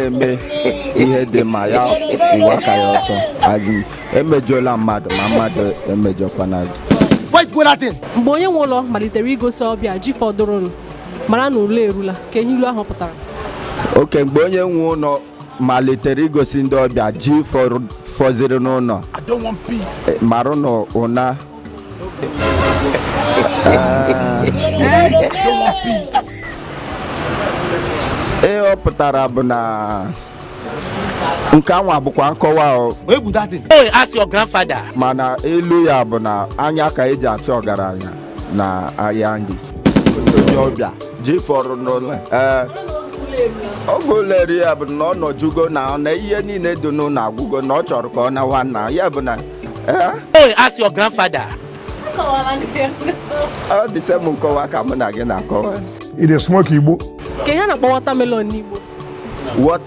na-eme ihe dị mma, ya kwụwa aka ya ọtọ. As in, emejọla mmadụ, ma mmadụ emejọkwana gị. Wait, go that thing. Mgbe onye nwe ụlọ malitere igosi ọbịa ji fọdụrụnụ, mara na ule erula. Ka ihe ilu ahụ pụtara? Oke, mgbe onye nwe ụlọ malitere igosi ndị ọbịa ji fọziri n'ụlọ, I don't want peace. Marụ na ụna. I don't want peace. Ihe ọ pụtara bụ na nke anwa bụkwa nkọwa o. Wait, go that thing. Hey, ask your grandfather. Mana elu ya bụ na anya ka eji achụ ọgaranya na ahịa ndị onye ọbịa ji fọrọ n'ụlọ. Ee, oge ụlọ eri ya bụ na ọ nọjugo na ihe niile dị n'ụlọ agwụgo, na ọ chọrọ ka ọ nawa nna ya, bụ na ee. Hey, ask your grandfather. Ọ dị same nkọwa ka mụ na gị na-akọwa. Ị dey smoke igbo? Ka ihe a na-akpọ watermelon n'Igbo?